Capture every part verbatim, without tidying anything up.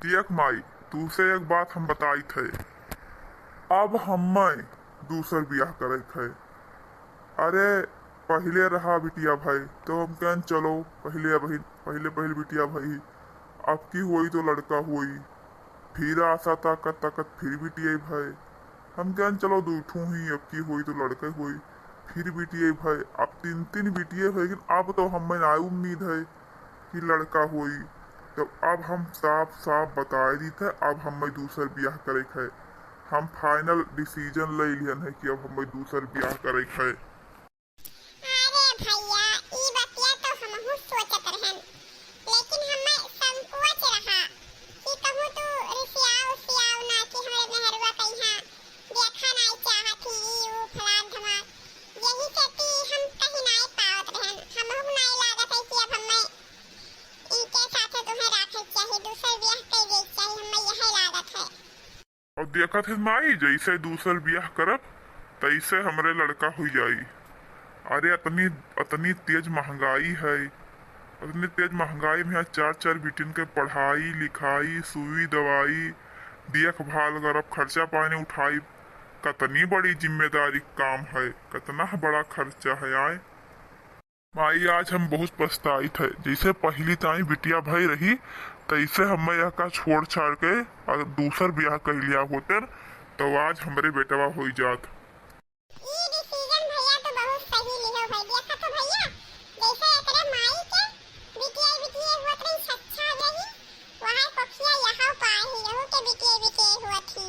देख माई, तूसे एक बात हम बताइत है, अब हम्मै दूसर बियाह करैक है। अरे, पहिले रहा बिटिया भई, तो हम कहन चलो, पहिले अबहिन, पहिले, पहिले बिटिया भई, अब की होई तो लड़का होई, फिर आशा ताकत, ताकत फिर बिटिया भई, हम कहन चलो दू ठू ही, अब की होई तो लड़का होई, फिर बिटिया भई, अब तीन, तीन बिटिया भई, लेकिन अब तो हम्मै ना उम्मीद है। कि लड़का होई, तब अब हम साफ साफ बताइ दीत है, अब हम्मै दूसर बियाह करैक है। हम final decision लइ लिहन है कि अब हम्मै दूसर बियाह करैक है। अरे भइया, ई बतिया तो हमहू सोचत रहन, लेकिन हम्मै संकोच रहा कि कहूँ तू रिसियाव उसियाव ना कि हमरे मेहरुआ कहिया देखा नाई चाहत ही, ई ऊ फलान धमाल। यही से कि हम कहीं नाई पावत रहन। हमहू नाई लागत है कि अब हम्मै इनके साथे तुम्हें राखे चाही, दूसर बियाह कइ देइ चाही, हम्मै यही लागत है। अब देखत है माई, जैसे दूसर बियाह करब, तैसे हमरे लड़का हुइ जाई। अरे, अतनी, अतनी तेज महंगाई है, अतनी तेज महंगाई में यहाँ चार, चार बिटिन के पढ़ाई, लिखाई, सुई, दवाई, देखभाल करब, खर्चा पानी उठाई, कतनी बड़ी जिम्मेदारी काम है, कतना बड़ा खर्चा है आए। माई, आज हम बहुत पछताइत है। जैसे पहली ताई बिटिया भई रही, तैसे हम्मै यह का छोड़ छाड़ के अगर दूसर बियाह कइ लिया होतेन, तो आज हमरे बेटवा होइ जात। ई decision भइया तो बहुत सही लिहो भाई। देखा तो भइया, जैसे एकरे माई के बिटिया बिटिया हुअत रही, छच्छा रही, वहाँ कोखिया यहाँ पाए ही, यहू के बिटिया बिटिया हुअत ही।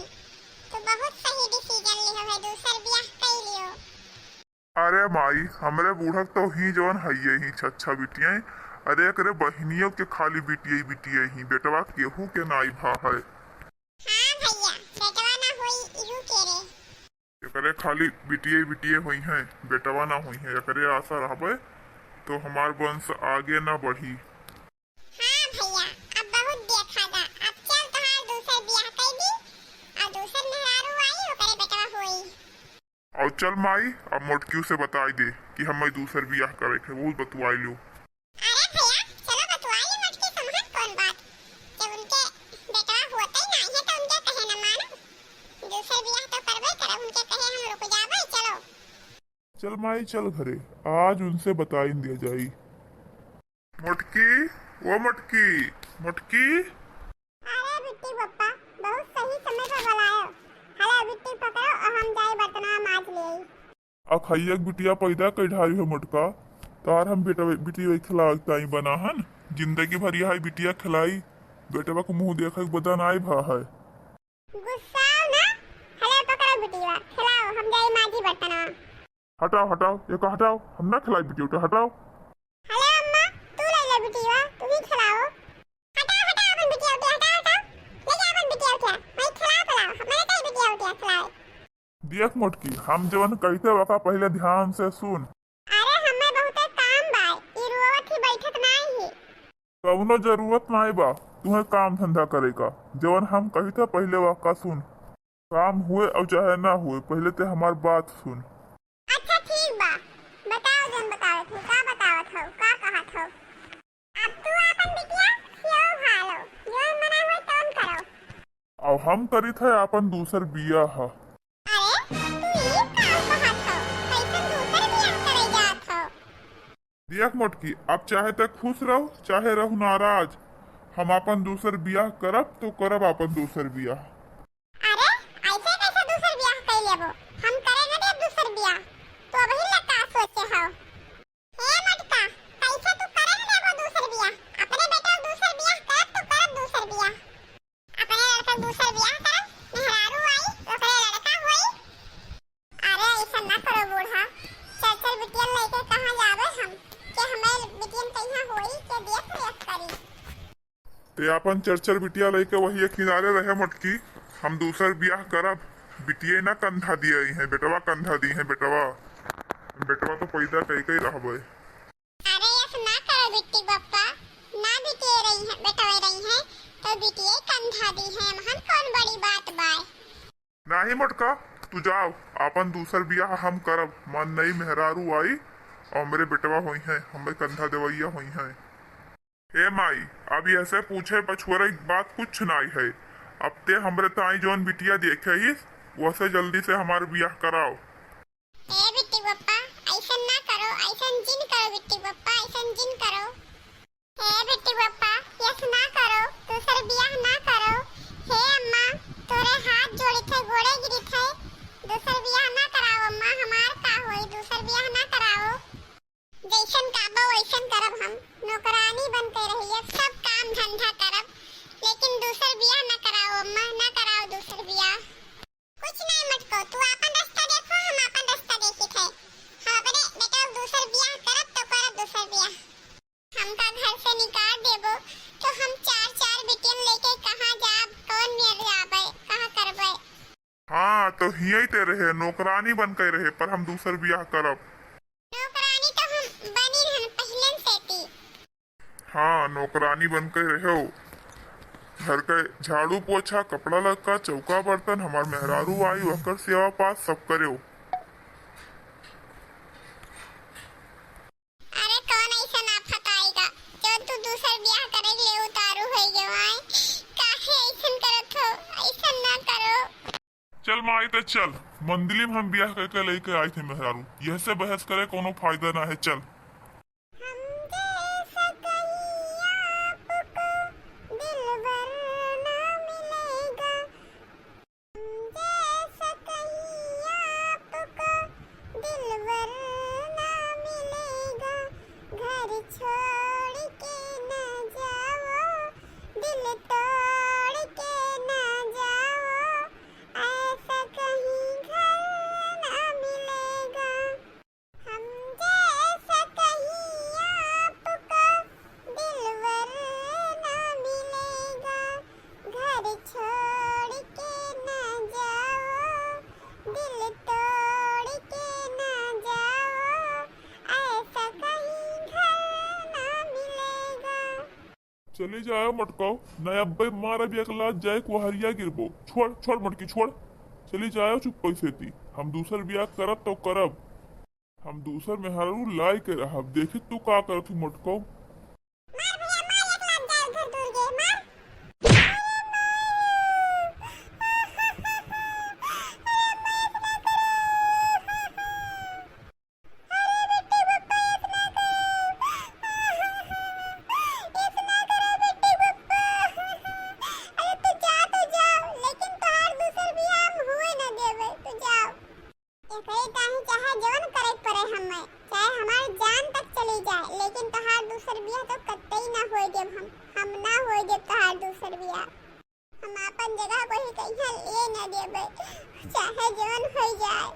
तो बहुत सही decision लिहो भाई, दूसर बियाह कइ लियो। अरे माई, हमरे बूढ़क तो ही जवन हइये ही छच्छा बिटिया। अरे एकरे बहिनियों के खाली बिटिया बिटिया ही, बेटवा केहू के नाई भा है। हाँ भइया, बेटवा ना होई इहू के रे। एकरे खाली बिटिया बिटिया होइहैं, बेटवा ना होइहैं। एकरे आशा रहबे तो हमार वंश आगे ना बढ़ी। हाँ भइया, अब बहुत देखा गा। अब चल तोहार दूसर बियाह कइ दी, अउर दूसर मेहरारू आई, ओकरे बेटवा होई। अउर चल माई, अब मोटकियो से बताइ दे कि हम्मै दूसर बियाह करैक है, बहुत बतुआइ लो। अरे भइया, चलो बतुआइ ली मोटकी से, महन कौन बात। जब उनके बेटवा होतै नाहीं है तो उनके कहे न मानो। दूसर बियाह तो करबे करब, उनके कहे हम रुक जाबे, चलो। चल माई, चल घरे, आज उनसे बताइन दिया जाई। मोटकी, ओ मोटकी, मोटकी। अरे बिट्टी पप्पा, बहुत सही समय पर बुलायो। हला बिट्टी पकड़ो अउर हम जाई बर्तनवा माज लेई। अखइया के बिटिया पैदा कइ ढारी हो मोटका, तार हम बेटा, बिटिया खिलावे के ताई बना हन। जिंदगी भर यही बिटिया खिलाई, बेटवा के मुँह देखे के बदन आई भा है। गुस्साओ ना, हला पकड़ो बिटिया, खिलाओ, हम जाई माजी बर्तनवा। हटाओ, हटाओ, ये का हटाओ, हम ना खिलाई बिटिया उटिया, हटाओ। हला अम्मा, तू ले ले बिटिया, तू ही खिलाओ। हटाओ, हटाओ अपन बिटिया उटिया, हटाओ, हटाओ। ले जा अपन बिटिया उटिया, मैं खिलाओ पिलाओ, मैंने कही बिटिया उटिया खिलाओ। देख मोटकी, हम जवन कहित है वका पहिले ध्यान से सुन। अरे हम्मे बहुते काम बा, ई रोवत ही बैठत नाई ही। कउनो जरूरत नाई बा तुहें काम धंधा करे का, जवन हम कहित है पहिले वका सुन। काम हुए अउर चाहे ना हुए, पहिले ते हमार बात सुन। अच्छा ठीक बा, बताओ जन बतावत हो, का बतावत हो, का कहत हो? अब तू आपन बिटिया खियाओ भालो, जौन मना होय तौन करो। अब हम करित है आपन दूसर बियाह। अरे, तू ई का कहत हो? कैसन दूसर बियाह करे जात हो? देख मोटकी, अब चाहे ते खुश रहो, चाहे रहो नाराज, हम आपन दूसर बियाह करब तो करब आपन दूसर बियाह। अरे, ऐसे कैसे दूसर बियाह कर लेबो? हम करे न देब दूसर बियाह। तो अबही ले का सोचे हो? हे मोटका, कैसे तू करे न देबो दूसर बियाह? अपने बेटा दूसर बियाह करब तो करब दूसर बियाह। अपने लड़का दूसर बियाह करब, मेहरारू आई, ओकरे लड़का होई। अरे ऐसा ना करो बूढ़ा, चार चार बिटियन लेके कहाँ जावे हम? के हमें बिटियन कहाँ होई, के देख रेख करी? ते आपन चरचर बिटिया लइके वही किनारे रहे मोटकी, हम दूसर बियाह करब। बिटिये ना कंधा दिए हैं, बेटवा कंधा दी हैं, बेटवा। बेटवा तो पैदा कई कई रहबे। अरे ऐस ना करो बिट्टी बप्पा, ना बिटिये रही हैं, बेटवे रही हैं, तो बिटिये कंधा दी हैं, महन कौन बड़ी बात बाय। नाही मोटका, तू जाओ, आपन दूसर बियाह हम करब, मन नई मेहरारू आई और हमरे बेटवा होई हैं, हमरे कंधा देवैया होई हैं। ए माई, अब यहसे पूछे पछुआरे बात कुछ नाई है। अब ते हमरे ताई जौन बिटिया देखे ही, वहसे जल्दी से हमार बियाह कराओ। ए बिट्टी बप्पा, अइसन ना करो, अइसन जिन करो बिट्टी बप्पा, अइसन जिन करो। ए बिट्टी बप्पा, यस ना करो, दूसर बियाह ना करो। हे अम्मा, तोरे हाथ जोड़ित है, गोड़े गिरित है, दूसर बियाह ना कराओ अम्मा, हमार का होई, दूसर बियाह ना कराओ। जइसन कहबो वइसन करब हम, नौकरानी बन के रहिए, सब काम धंधा करब, लेकिन दूसर बियाह ना कराओ अम्मा, ना कराओ दूसर बियाह। कुछ नहीं मटको, तू आपन रास्ता देखो, हम आपन रास्ता देखित है। हम अपने बेटा दूसर बियाह करब तो करब दूसर बियाह। हमका घर से निकाल देबो तो हम चार चार बिटियन लेके कहाँ जाब, कौन मेर जाबे, कहाँ करबे? हाँ, तो हियई ते रहे, नौकरानी बन के रहे, पर हम दूसर बियाह करब। नौकरानी तो हम बनी रहन पहिलन से ती। हाँ, नौकरानी बन के रहो। घर के झाड़ू पोछा, कपड़ा लत्ता, चौका बर्तन, हमार मेहरारू आई, ओकर सेवा पास सब करो। अरे कौन अइसन आफत आइगा, जौन तू दूसर बियाह करे ले उतारू होइ गयो आए? काहे अइसन करत हो? अइसन ना करो। चल माई, ते चल, मंदिली में हम बियाह करके लेके आए थे मेहरारू, यहसे बहस करे कोनो फायदा ना है, चल। हम जैसा कहीं आपको दिलबर ना मिलेगा, हम जैसा कहीं आपको दिलबर ना मिलेगा, घर छोड़ के ना जाओ, दिल तोड़ के ना जाओ, ऐसा कहीं घर ना मिलेगा। हम जैसा कहीं आपका दिलबर ना मिलेगा, घर छोड़ के ना जाओ, दिल तोड़ के ना जाओ, ऐसा कहीं घर ना मिलेगा। चली जाओ मटकाओ, नहीं अब्बे मार अभी अकलात जाए कुहरिया गिरबो। छोड़, छोड़ मटकी, छोड़। चली जाओ चुप्पे से ती। हम दूसर बियाह करब तो करब। हम दूसर मेहरारू लाई के रहब। देखी तू का करत हूँ मटकाओ। मार भैया, मार अकलात जाए घर दूर गे, मार। अरे बिट्टी बप्पा, इतना करो, इतना करो बिट्टी बप्पा। अरे तू जा, तू जा, लेकिन तोहार दूसर बियाह हम हुए ना देबे, तू जाओ। एकरे ताहीं चाहे जवन करे पड़े हमें, चाहे हमार जान तक चली जाए, लेकिन तोहार दूसर बियाह तो कतई ना होए देब हम, हम ना होए देब तोहार दूसर बियाह। हम आपन जगह कोई कहिया ले ना देबे, चाहे जवन होई जाए।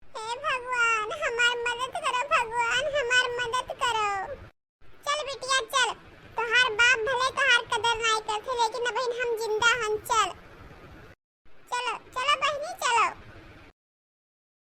हे भगवान, हमार मदद करो भगवान, हमार मदद करो। चल बिटिया चल, तोहार बाप भले तोहार कदर नाई करथे, लेकिन अबहिन हम जिंदा हन। चल,